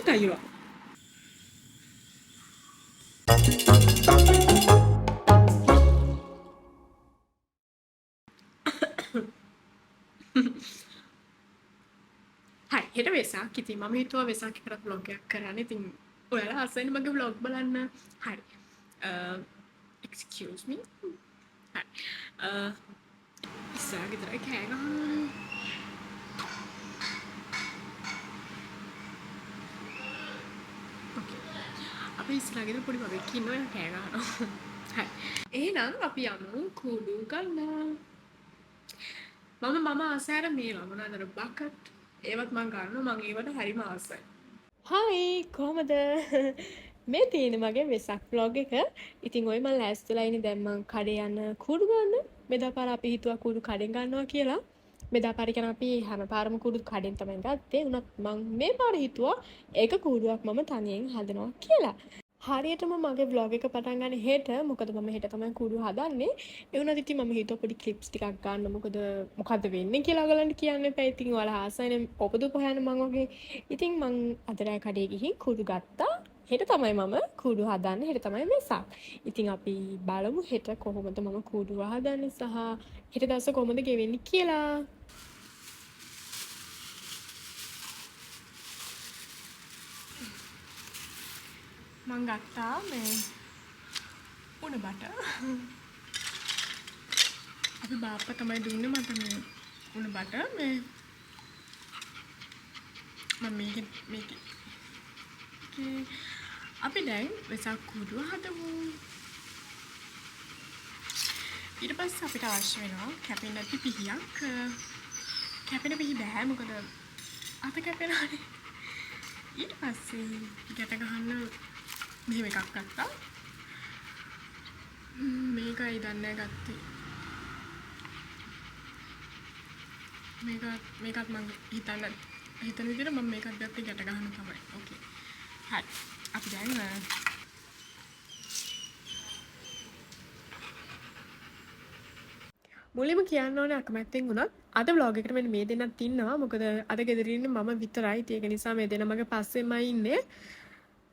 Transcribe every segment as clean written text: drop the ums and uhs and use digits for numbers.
ይታየዋል። හරි, හෙට වෙසක්. ඉතින් මම හිතුවා වෙසක් එකට ව්ලොග් එකක් කරන්න. ඉතින් ඔයාලා ආසයිනේ මගේ ව්ලොග් බලන්න. හරි. Excuse me. හරි. ඉස්සරහ ගෙදරයි කෑ ගහනවා. ඕකේ. අපි ඉස්සරහ ගෙදර පොඩි බබෙක් ඉන්නවා, එයා කෑ ගහනවා. හරි. එහෙනම් අපි යමු කුඩු ගන්න. මම මම ආසයි අර මේවා මොනවද අර බකට් ඒවත් මං ගන්නවා, මං ඒවට හරිම ආසයි. හායි, කොහමද? මේ තියෙන මගේ වෙසක් ව්ලොග් එක. ඉතින් ඔය මං ලෑස්තිලා ඉන්නේ දැන් මං කඩේ යන්න කුඩු ගන්න. මෙදා පාර අපි හිතුවා කුඩු කඩෙන් ගන්නවා කියලා. මෙදා පාර කියන්නේ අපි හැම පාරම කුඩු කඩෙන් තමයි ගත්තේ. උනත් මං මේ පාර හිතුවා ඒක කූඩුවක් මම තනියෙන් හදනවා කියලා. හරියටම මගේ ව්ලොග් එක පටන් ගන්න හෙට. මොකද මම හෙට තමයි කුඩු හදන්නේ. ඒ වුණත් ඉතින් මම හිතුවා පොඩි ක්ලිප්ස් ටිකක් ගන්න. මොකද මොකද්ද වෙන්නේ කියලා ඔයගලන්ට කියන්න එපා. ඉතින් ඔයාලා ආසයිනේ ඔපදුප හොයන්න මං වගේ. ඉතින් මං අද රෑ කඩේ ගිහින් කුඩු ගත්තා. හෙට තමයි මම කුඩු හදන්නේ. හෙට තමයි වෙසක්. ඉතින් අපි බලමු හෙට කොහොමද මම කුඩුව හදන්නේ සහ හෙට දවස කොහොමද ගෙවෙන්නේ කියලා. මං ගත්තා මේ උණ බට. අපි බාප්පා තමයි දුන්නේ මට මේ උණ බට. මේ මම මේකේ මේකේ අපි දැන් වෙසක් කුඩුව හදමු. ඊට පස්සේ අපිට අවශ්‍ය වෙනවා කැපෙන්නේ නැති පිහියක්. කැපෙන පිහි බෑ, මොකද අත කැපෙනවානේ. ඊට පස්සේ ගැට ගහන්න මෙහෙම එකක් ගත්තා. මේකයි දන්නේ ගත්තේ. මේකත් මං හිතන විදිහට මම මේකත් ගත්තේ ගැට ගහන්න තමයි. ඕකේ. හරි. අපි දැන් මුලින්ම කියන්න ඕනේ අකමැත්තෙන් වුණත් අද ව්ලොග් එකට මෙන්න මේ දෙන්නත් ඉන්නවා. මොකද අද ගෙදර ඉන්නේ මම විතරයි. ඉතින් ඒක නිසා මේ දෙන්න මගේ පස්සෙන්මයි ඉන්නේ.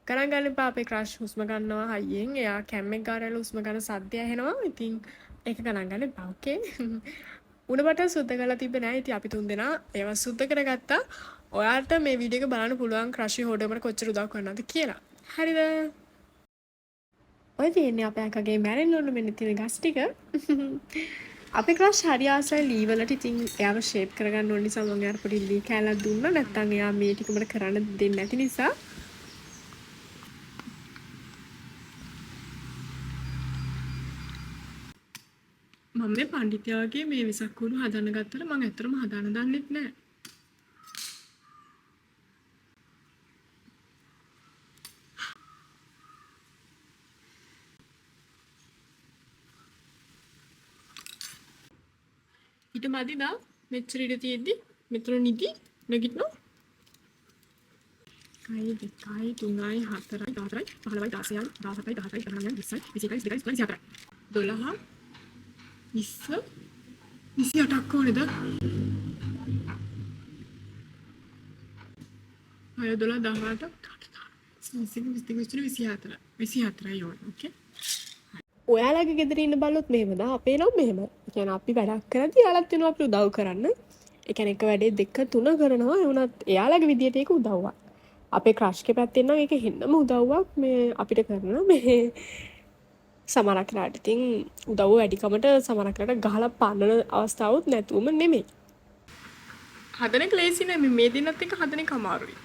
ගණන් ගන්න එපා, අපේ ක්‍රෂ් හුස්ම ගන්නවා හයියෙන්. එයා කැම් එක ගාරලා හුස්ම ගන්න සද්දය ඇහෙනවා. ඉතින් ඒක ගණන් ගන්න එපා. ඕකේ. උණ බට සුද්ධ කරලා තිබ්බේ නෑ. ඉතින් අපි තුන් දෙනා ඒවා සුද්ධ කරගත්තා. ඔයාලට මේ වීඩියෝ එක බලන්න පුළුවන් ක්‍රෂි හොඩමට කොච්චර උදව් කරනවද කියලා. හරිද? ඔය තියෙන්නේ අපේ අක්කගේ මැරෙන්න ඕන මෙන්න තියෙන ගස් ටික. අපේ ක්‍රෂ් හරි ආසයි ලී වලට. ඉතින් එයාව ෂේප් කරගන්න ඕන නිසා මම එයාට පොඩි ලී කෑල්ලක් දුන්නා. නැත්තම් එයා මේ ටික මට කරන්න දෙන්නේ නැති නිසා. මම මේ පණ්ඩිතයා වගේ මේ වෙසක් කුඩු හදන්න ගත්තට මං ඇත්තටම හදන්න දන්නෙත් නෑ. ඊට මදිද මෙච්චර ඉඩ තියෙද්දි මෙතන නිදි නැගිටිනවා. 1 2 3 4 4 5 16 17 18 19 20 21 22 24 12 20 28ක් ඕනේද? 6 12 18 21 22 23 24 24යි ඕනේ. ඕකේ. ඔයාලගේ ගෙදර ඉන්න බල්ලොත් මෙහෙමද? අපේ නම් මෙහෙම. ඒ කියන්නේ අපි වැඩක් කරද්දි එයාලත් වෙනවා අපිට උදව් කරන්න. ඒ කියන්නේ එක වැඩේ දෙක තුන කරනවා. ඒ වුණත් එයාලගේ විදියට ඒක උදව්වක්. අපේ ක්‍රෂ්ගේ පැත්තෙන් නම් ඒක හෙන්නම උදව්වක් මේ අපිට කරන මේ සමහරක් වෙලාවට ඉතින් උදව්ව වැඩිකමට සමහරක් වෙලාවට ගහලා පන්නන අවස්ථාවුත් නැතුවම නෙමෙයි. හදන එක ලේසි නෑ, මේ දෙන්නත් එක්ක හදන එක අමාරුයි.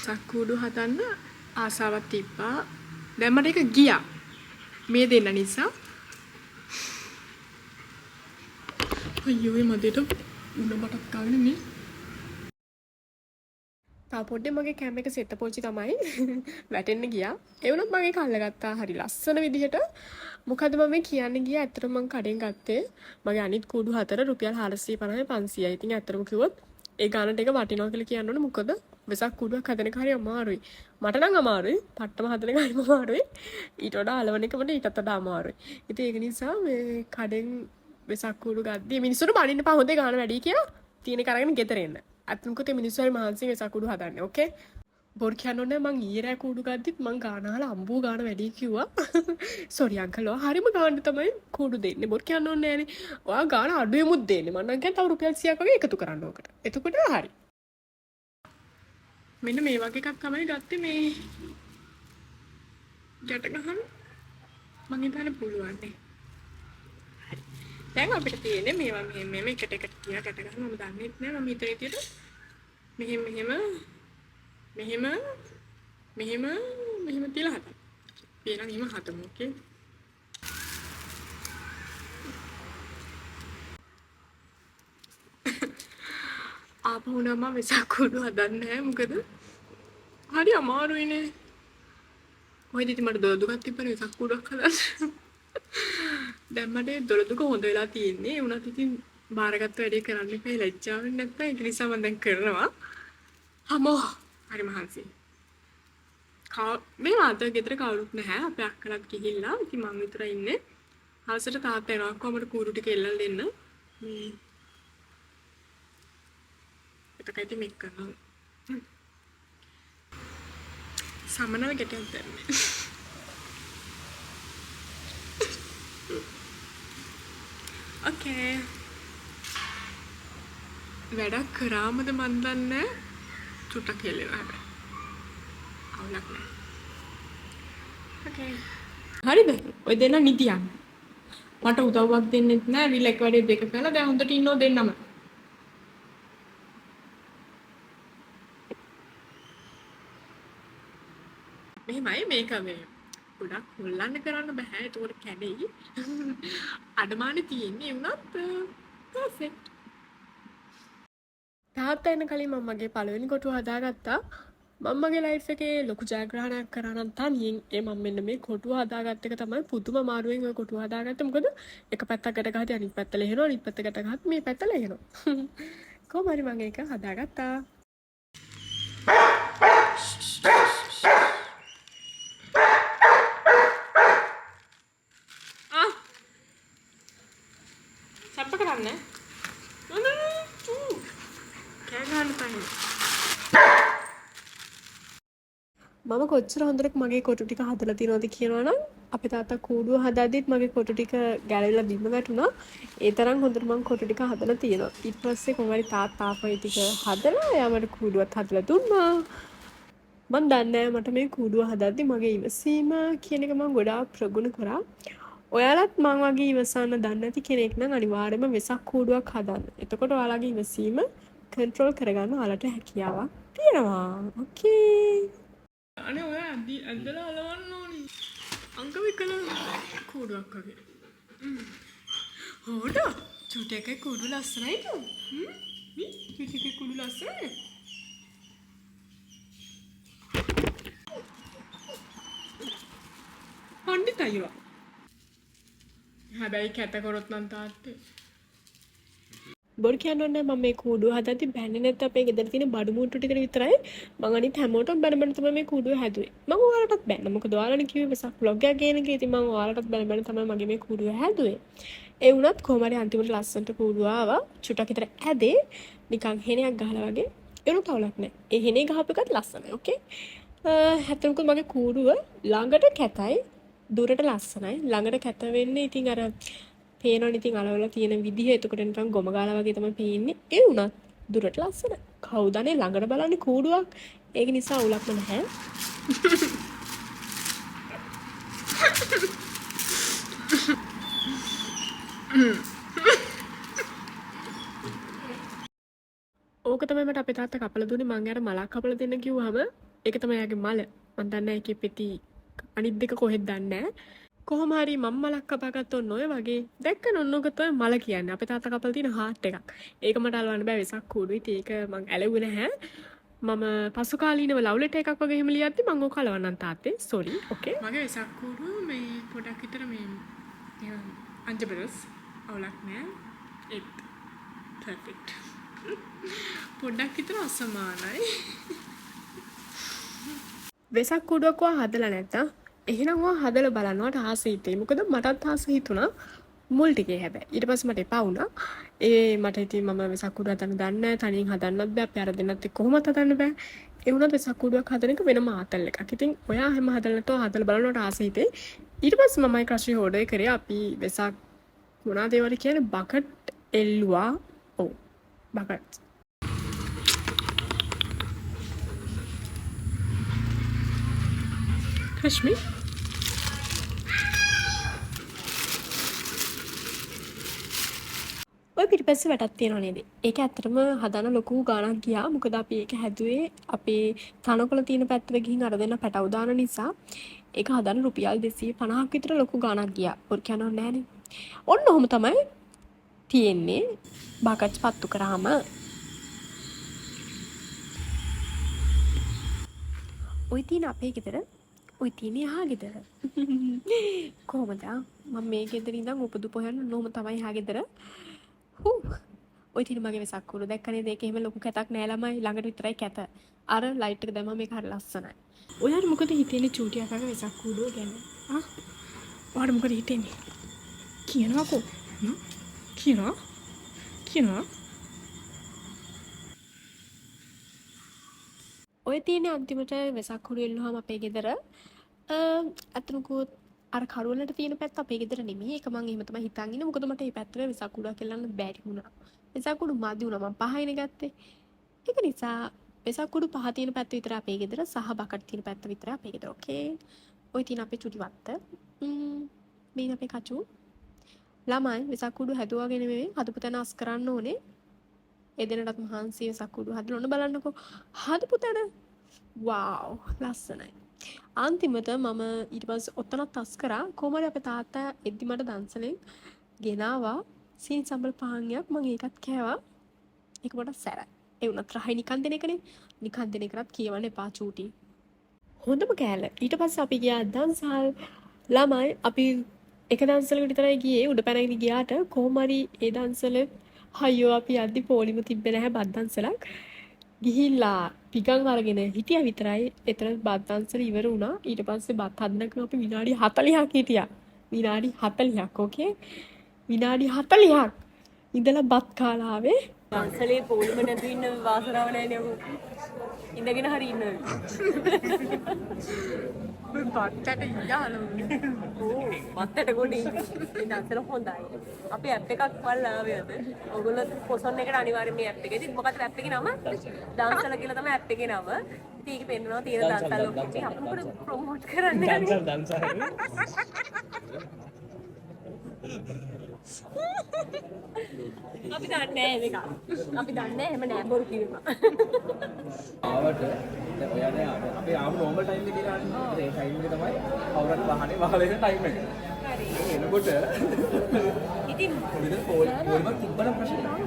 සක්කුඩු හදන්න ආසාවක් තිබ්බා. දැන් මට ඒක ගියා. මේ දෙන්න නිසා. අයියෝ, මේ මදේට උණ බටක් ගාගෙන මේ. තව පොඩ්ඩේ මගේ කැම් එක සෙත්ත පොච්චි තමයි වැටෙන්න ගියා. ඒ වුණත් මම ඒක අල්ලගත්තා හරි ලස්සන විදිහට. මොකද මම මේ කියන්න ගියා, ඇත්තටම මං කඩෙන් ගත්තේ මගේ අනිත් කුඩු හතර රුපියල් 450 500යි. ඉතින් ඇත්තටම කිව්වොත් ඒ ගානට එක වටිනවා කියලා කියන්න ඕනේ. මොකද වෙසක් කුඩුවක් හදන එක හරි අමාරුයි. මට නම් අමාරුයි. පට්ටම හදන එක හරිම අමාරුයි. ඊට වඩා අලවන එක මට ඊටත් වඩා අමාරුයි. ඉතින් ඒක නිසා මේ කඩෙන් වෙසක් කුඩු ගද්දී මිනිස්සුන්ට බනින්න එපා හොඳේ ගාන වැඩි කියලා. තියෙන එක අරගෙන ගෙදර එන්න. ඇත්තටම කිව්වොත් මිනිස්සු හරි මහන්සියෙන් වෙසක් කුඩු හදන්නේ. ඕකේ. බොරු කියන්න ඕනේ මං ඊයේ රෑ කූඩු ගද්දිත් මං ගාන අහලා අම්බෝ ගාන වැඩි කිව්වා. සෝරි අංකල්, ඔයා හරිම ගානට තමයි කූඩු දෙන්නේ. බොරු කියන්න ඕනේ නෑනේ. ඔයා ගාන අඩුවෙමුත් දෙන්නේ. මං නම් කියන්නේ තව රුපියල් 100ක් වගේ එකතු කරන්න ඕකට. එතකොට හරි. මෙන්න මේ වගේ එකක් තමයි ගත්තේ මේ ගැට ගහන්න. මං හිතන්නේ පුළුවන් නේ. හරි. දැන් අපිට තියෙන්නේ මේවා මෙහෙම මෙහෙම එකට එකට තියා ගැට ගන්න. මම දන්නෙත් නෑ. මම හිතන විදියට මෙහෙම මෙහෙම මෙහෙම මෙහෙම මෙහෙම තියලා හදන්න. අපි එහෙනම් එහෙම හදමු, ඕකේ? ආපහු නම් මම වෙසක් කුඩු හදන්නේ නෑ. මොකද හරි අමාරුයිනේ. කොහෙද ඉතින් මට දොළ දුකක් තිබ්බනේ වෙසක් කුඩුවක් හදන්න. දැන් මට ඒ දොළ දුක හොඳ වෙලා තියෙන්නේ. ඒ වුණත් ඉතින් බාරගත්ත වැඩේ කරන්න එපා ලැජ්ජා වෙන්නේ නැත්නම්. ඒක නිසා මම දැන් කරනවා. හමෝ හරි මහන්සි. මේ අද ගෙදර කවුරුත් නැහැ. අපේ අක්කලත් ගිහිල්ලා. ඉතින් මං විතරයි ඉන්නේ. හවසට තාත්තා එනවා කොහමද කූඩු ටික එල්ලලා දෙන්න. මේ එතකයි ඉතින් මේක කරනවා. සමනල ගැටයක් දැම්මේ. ඕකේ. වැඩක් කරාමද මන් දන්නේ. චුට්ටක් හෙල්ලෙනවා හැබැයි. අවුලක් නෑ. ඕකේ. හරිද? ඔය දෙන්න නිදියන්. මට උදව්වක් දෙන්නෙත් නෑ. ඇවිල්ලා එක වැඩේ දෙක කළා. දැන් හොඳට ඉන්නෝ දෙන්නම. මෙහෙමයි මේක මේ ගොඩක් හොල්ලන්න කරන්න බෑ. ඒතකොට කැඩෙයි. අඩමානේ තියෙන්නේ. ඒ වුණත් පර්ෆෙක්ට්. තාත්තා එන කලින් මම මගේ පළවෙනි කොටුව හදාගත්තා. මම මගේ ලයිෆ් එකේ ලොකු ජයග්‍රහණයක් කරා නම් තනියෙන් ඒ මම මෙන්න මේ කොටුව හදාගත්ත එක තමයි පුදුම අමාරුවෙන් ඔය කොටුව හදාගත්තේ. මොකද එක පැත්තක් ගැට ගහද්දි අනිත් පැත්ත ලෙහෙනවා, අනිත් පැත්ත ගැට ගහද්දි මේ පැත්ත ලෙහෙනවා. කොහොම හරි මම ඒක හදාගත්තා. ආ සැප කරන්නේ. කෑ ගහන්න තමයි. මම කොච්චර හොඳට මගේ කොටු ටික හදලා තියෙනවද කියනවා නම් අපේ තාත්තා කූඩුව හදද්දිත් මගේ කොටු ටික ගැලවිලා බිම වැටුණා. ඒ තරම් හොඳට මං කොටු ටික හදලා තියෙනවා. ඊට පස්සේ කොහොම හරි තාත්තා ආපහු ඒ ටික හදලා එයා මට කූඩුවත් හදලා දුන්නා. මං දන්නේ නෑ මට මේ කූඩුව හදද්දි මගේ ඉවසීම කියන එක මං ගොඩාක් ප්‍රගුණ කරා. ඔයාලත් මං වගේ ඉවසන්න දන්නේ නැති කෙනෙක් නම් අනිවාර්යයෙන්ම වෙසක් කූඩුවක් හදන්න. එතකොට ඔයාලගේ ඉවසීම කන්ට්‍රෝල් කරගන්න ඔයාලට හැකියාවක් තියෙනවා. ඕකේ. අනේ ඔයා ඇදලා අලවන්න ඕනි. අංග විකල කූඩුවක් වගේ. හොඩ චුටි එකේ කූඩු ලස්සනයිද? මේ චුටි එකේ කූඩු ලස්සනයි. පණ්ඩිත අයියා. හැබැයි කැත කරොත් නම් තාත්තේ. බොරු කියන්න ඕනේ මම මේ කූඩුව හදද්දි බැන්නේ නැත්නම් අපේ ගෙදර තියෙන බඩු මුට්ටු ටිකට විතරයි. මං අනිත් හැමෝටම බැන බැන තමයි මේ කූඩුව හැදුවේ. මං ඔයාලටත් බැන්න. මොකද ඔයාලනේ කිව්වේ වෙසක් ව්ලොග් එකක් ගේන කියලා. ඉතින් මං ඔයාලටත් බැන බැන තමයි මගේ මේ කූඩුව හැදුවේ. ඒ වුණත් කොහොම හරි අන්තිමට ලස්සනට කූඩුව ආවා. චුට්ටක් විතර ඇදේ. නිකන් හෙනයක් ගහලා වගේ. ඒ වුණත් අවුලක් නෑ. ඒ හෙනේ ගහපු එකත් ලස්සනයි. ඕකේ. ඇත්තටම මගේ කූඩුව ළඟට කැතයි, දුරට ලස්සනයි. ළඟට කැත වෙන්නේ ඉතින් අර පේනවනේ ඉතින් අලවලා තියෙන විදිහ. එතකොට නිකන් ගොම ගාලා වගේ තමයි පේන්නේ. ඒ වුණත් දුරට ලස්සනයි. කවුද අනේ ළඟට බලන්නේ කූඩුවක්. ඒක නිසා අවුලක්ම නැහැ. ඕක තමයි මට අපේ තාත්තා කපලා දුන්නේ. මං යාට මලක් කපලා දෙන්න කිව්වහම ඒක තමයි යාගේ මල. මං දන්නේ නැහැ ඒකේ පෙති අනිත් දෙක කොහෙද දන්නේ නැහැ. කොහොම හරි මං මලක් කපාගත්ත ඔන්න ඔය වගේ. දැක්කන ඔන්න ඔක තමයි මල කියන්නේ. අපේ තාත්තා කපලා තියෙන හાર્ට් එකක්. ඒක මට අලවන්න බෑ වෙසක් කූඩුවේ. ඉතින් ඒක මං ඇලෙව්වේ නැහැ. මම පසු කාලීනව ලව් ලෙටර් එකක් වගේ එහෙම ලියද්දි මං ඕක අලවන්නම් තාත්තේ. සෝරි. ඕකේ. මගේ වෙසක් කූඩුව මේ පොඩක් විතර මේ එහෙම අංජබරස් අවුලක් නෑ. ඒත් පර්ෆෙක්ට්. පොඩ්ඩක් විතර අසමානයි. වෙසක් කූඩුවක් ඔයා හදලා නැත්තම් එහෙනම් ඔයා හදලා බලන්න. ඔයාට ආස හිතෙයි. මොකද මටත් ආස හිතුණා මුල් ටිකේ හැබැයි. ඊට පස්සේ මට එපා වුණා. ඒ මට ඉතින් මම වෙසක් කූඩුව හදන්න දන්නේ නැහැ. තනියෙන් හදන්නත් බෑ. අපේ අර දෙන්නත් එක්ක කොහොමත් හදන්න බෑ. ඒ වුණත් වෙසක් කූඩුවක් හදන එක වෙනම ආතල් එකක්. ඉතින් ඔයා එහෙම හදලා නැත්නම් හදලා බලන්න ඔයාට ආස හිතෙයි. ඊට පස්සේ මමයි ක්‍රෂි ඕඩර් කරේ. අපි වෙසක් මොනවද ඒවට කියන්නේ බකට් එල්ලුවා. ඔව් බකට්. ක්‍රෂ්මි, ඔය පිටිපස්සේ වැටක් තියෙනව නේද? ඒක ඇත්තටම හදන්න ලොකු ගාණක් ගියා. මොකද අපි ඒක හැදුවේ අපේ තනකොළ තියෙන පැත්තට ගිහින් අර දෙන්න පැටව් දාන නිසා ඒක හදන්න රුපියල් 250ක් විතර ලොකු ගාණක් ගියා. බොරු කියන්න ඕනේ නෑනේ. ඔන්න ඔහොම තමයි තියෙන්නේ බකට්ස් පත්තු කරාම. ඔය තියෙන අපේ ගෙදර, ඔය තියෙන එහා ගෙදර. කොහොමද? මම මේ ගෙදර ඉඳන් උපදු පොයන්න ඔන්න ඔහොම තමයි එහා ගෙදර. හූ. ඔය තියෙන මගේ වෙසක් කුඩු දැක්ක නේද? ඒක එහෙම ලොකු කැතක් නෑ ළමයි. ළඟට විතරයි කැත. අර ලයිට් එක දැම්මම මේක හරි ලස්සනයි. ඔයාට මොකද හිතෙන්නේ චූටි අක්කාගේ වෙසක් කූඩුව ගැන? ආ? ඔයාට මොකද හිතෙන්නේ? කියනවාකෝ. කියනවා? කියනවා? ඔය තියෙන්නේ අන්තිමට වෙසක් කුඩු එල්ලුවාම අපේ ගෙදර. ඇත්තටම කිව්වොත් අර කරුවලට තියෙන පැත්ත අපේ ගෙදර නෙමෙයි. ඒක මං එහෙම තමයි හිතන් ඉන්නේ. මොකද මට මේ පැත්තට වෙසක් කුඩුවක් එල්ලන්න බැරි වුණා. වෙසක් කුඩු මදි වුණා. මං පහයිනේ ගත්තේ. ඒක නිසා වෙසක් කුඩු පහ තියෙන පැත්ත විතරයි අපේ ගෙදර සහ බකට් තියෙන පැත්ත විතරයි අපේ ගෙදර. ඕකේ. ඔය තියෙන අපේ චුටි වත්ත. මේ අපේ කචු. ළමයි වෙසක් කුඩු හැදුවා වගේ නෙමෙයි හදපු තැන අස් කරන්න ඕනේ. ඒ දෙනටත් මහන්සි වෙසක් කුඩු හදලා ඔන්න බලන්නකෝ. හදපු තැන. වාව් ලස්සනයි. අන්තිමට මම ඊට පස්සේ ඔතනත් අස් කරා. කොහොම හරි අපේ තාත්තා එද්දි මට දන්සලෙන් ගෙනාවා සීනි සම්බල් පාන්යක්. මං ඒකත් කෑවා. ඒක පොඩක් සැරයි. ඒ වුණත් රහයි නිකන් දෙන එකනේ. නිකන් දෙන එකටත් කියවන්න එපා චූටි. හොඳම කෑල්ල. ඊට පස්සේ අපි ගියා දන්සල්. ළමයි අපි එක දන්සලකට විතරයි ගියේ. උඩ පැනගෙන ගියාට කොහොම හරි ඒ දන්සල අයියෝ අපි යද්දි පොලිම තිබ්බේ නැහැ බත් දන්සලක්. ගිහිල්ලා පිගන් අරගෙන හිටියා විතරයි. එතන බත් දන්සල ඉවර වුණා. ඊට පස්සේ බත් හදනකම් අපි විනාඩි 40ක් හිටියා. විනාඩි 40ක් ඕකේ. විනාඩි 40ක් ඉඳලා බත් කාලා ආවේ. දන්සලේ පොලිම නැතුව ඉන්න වාසනාව නෑනේ ඔහු. ඉඳගෙන හරි ඉන්න. බත්තට ඉඳලා ඔව් බත්තට ගොඩේ මේ දන්සල හොඳයි. අපි ඇප් එකක් බලලා ආවේ අද. ඔයගොල්ලෝ පොසොන් එකට අනිවාර්යෙන් මේ ඇප් එක. ඉතින් මොකක්ද ඇප් එකේ නම? දන්සල කියලා තමයි ඇප් එකේ නම. ඉතින් ඒකේ පෙන්නනවා තියෙන දන්සල් ඔක්කොම. ඉතින් අපි මොකද ප්‍රොමෝට් කරන්නේ? දන්සල් දන්සල්. අපි දන්නේ නෑ මේක. අපි දන්නේ නෑ එහෙම නෑ බොරු කිව්වම. ආවට දැන් ඔයා දැන් අපි ආව නෝමල් ටයිම් එකේ ආන්නේ. ඒ ටයිම් එක තමයි කවුරු හරි වාහනේ වහලා එන ටයිම් එක. හරි. එනකොට ඉතින් මෙතන පොල් තිබ්බනම් ප්‍රශ්නේ නෑ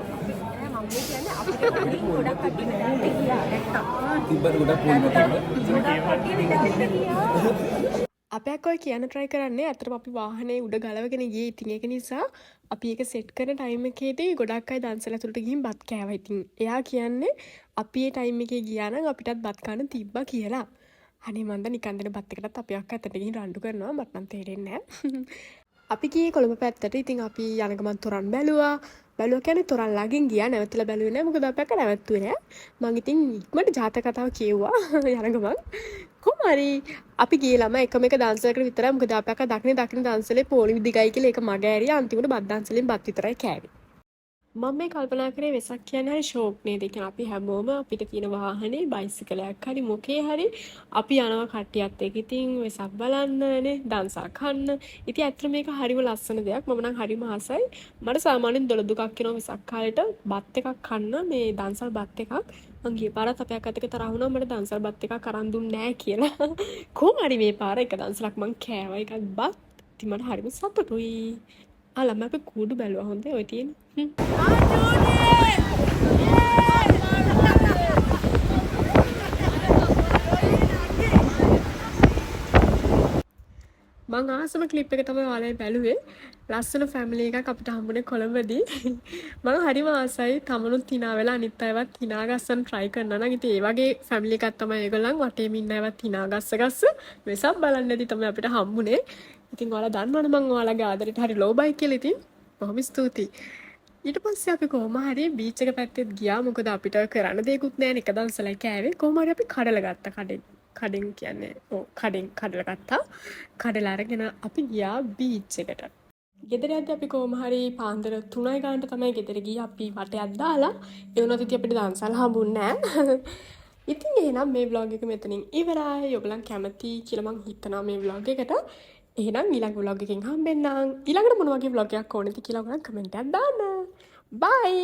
මම මේ කියන්නේ අපිට කලින් ගොඩක් කට්ටිය මෙතනට ගියා නැත්තම්. තිබ්බද ගොඩක් පොල් තිබ්බ. ගොඩක් කට්ටිය මෙතනට ගියා. අපේ අක්කා ඔය කියන්න try කරන්නේ ඇත්තටම අපි වාහනේ උඩ ගලවගෙන ගියේ. ඉතින් ඒක නිසා අපි ඒක සෙට් කරන ටයිම් එකේදී ගොඩක් අය දන්සල ඇතුළට ගිහින් බත් කෑවා. ඉතින් එයා කියන්නේ අපි ඒ ටයිම් එකේ ගියා නම් අපිටත් බත් කන්න තිබ්බා කියලා. අනේ මන්ද නිකන් දෙන බත් එකටත් අපේ අක්කා ඇත්තට ගිහින් රණ්ඩු කරනවා. මට නම් තේරෙන්නේ නෑ. අපි ගියේ කොළඹ පැත්තට. ඉතින් අපි යන ගමන් තොරන් බැලුවා. බැලුවා කියන්නේ තොරන් ළඟින් ගියා. නැවතිලා බැලුවේ නෑ. මොකද අපේ අක්කා නැවැත්තුවේ නෑ. මං ඉතින් ඉක්මනට ජාතක කතාව කියෙව්වා යන ගමන්. කොහොම හරි අපි ගියේ ළමයි එකම එක දන්සලකට විතරයි. මොකද අපේ අක්කා දකින දකින දන්සලේ පොලිම දිගයි කියලා ඒක මග ඇරියා. අන්තිමට බත් දන්සලෙන් බත් විතරයි කෑවේ. මම මේ කල්පනා කරේ වෙසක් කියන්නේ හරි ෂෝක් නේද? ඒ කියන්නේ අපි හැමෝම අපිට තියෙන වාහනේ බයිසිකලයක් හරි මොකේ හරි අපි යනවා කට්ටියත් එක්ක. ඉතින් වෙසක් බලන්න නේ, දන්සල් කන්න. ඉතින් ඇත්තටම මේක හරිම ලස්සන දෙයක්. මම නම් හරිම ආසයි. මට සාමාන්‍යයෙන් දොළ දුකක් එනවා වෙසක් කාලෙට බත් එකක් කන්න, මේ දන්සල් බත් එකක්. මං ගිය පාරත් අපේ අක්කත් එක්ක තරහ වුණා මට දන්සල් බත් එකක් අරන් දුන්නේ නෑ කියලා. කොහොම හරි මේ පාර එක දන්සලක් මං කෑවා. ඒකත් බත්. ඉතින් මට හරිම සතුටුයි. ආ ළමයි අපි කූඩු බැලුවා හොඳේ ඔය තියෙන්නේ. මං ආසම ක්ලිප් එක තමයි ඔයාලා බැලුවේ. ලස්සන ෆැමිලි එකක් අපිට හම්බුනේ කොළඹදී. මං හරිම ආසයි තමනුත් හිනා වෙලා අනිත් අයවත් හිනා ගස්සන්න try කරනවා නම්. ඉතින් ඒ වගේ ෆැමිලි එකක් තමයි ඒගොල්ලන් වටේම ඉන්න අයවත් හිනා ගස්ස ගස්ස වෙසක් බලන්න ඇති තමයි අපිට හම්බුනේ. ඉතින් ඔයාලා දන්නවනේ මං ඔයාලගේ ආදරේට හරි ලෝභයි කියලා. ඉතින් බොහොම ස්තුතියි. ඊට පස්සේ අපි කොහොම හරි බීච් එක පැත්තෙත් ගියා. මොකද අපිට කරන්න දෙයක්වත් නෑනේ, එක දන්සලයි කෑවේ. කොහොම හරි අපි කඩලා ගත්තා කඩෙන්. කඩෙන් කියන්නේ ඔව්, කඩෙන් කඩලා ගත්තා. කඩලා අරගෙන අපි ගියා බීච් එකට. ගෙදර යද්දි අපි කොහොම හරි පාන්දර 3යි ගානට තමයි ගෙදර ගියේ. අපි වටයක් දාලා. ඒ වුණත් ඉතින් අපිට දන්සල් හම්බුන්නේ නෑ. ඉතින් එහෙනම් මේ ව්ලොග් එක මෙතනින් ඉවරයි. ඔයගොල්ලන් කැමති කියලා මං හිතනවා මේ ව්ලොග් එකට. එහෙනම් ඊළඟ ව්ලොග් එකෙන් හම්බෙන්නම්. ඊළඟට මොන වගේ ව්ලොග් එකක් ඕනේද කියලා ඔයගොල්ලන් කමෙන්ට් එකක් දාන්න. බයි.